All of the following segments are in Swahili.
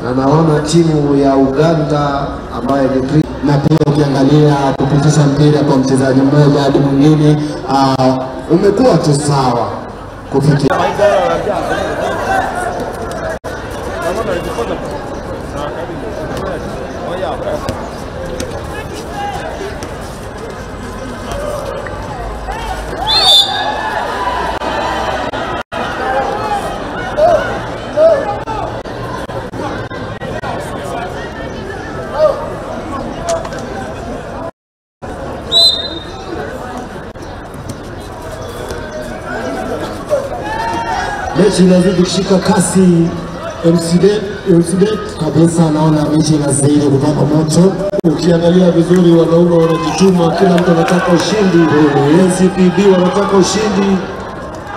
Na naona timu ya Uganda ambayo ni na pia ukiangalia kupitisha mpira kwa mchezaji mmoja hadi mwingine, umekuwa tu sawa kufikia. Mechi inazidi kushika kasi, MCD kabisa. Naona mechi inazidi kupamba moto. Ukiangalia vizuri, wanaume wanajituma, kila mtu anataka ushindi. NCPB wanataka ushindi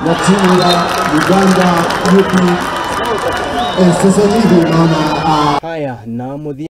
na timu ya Uganda UP. Sasa hivi naona haya na mudhi.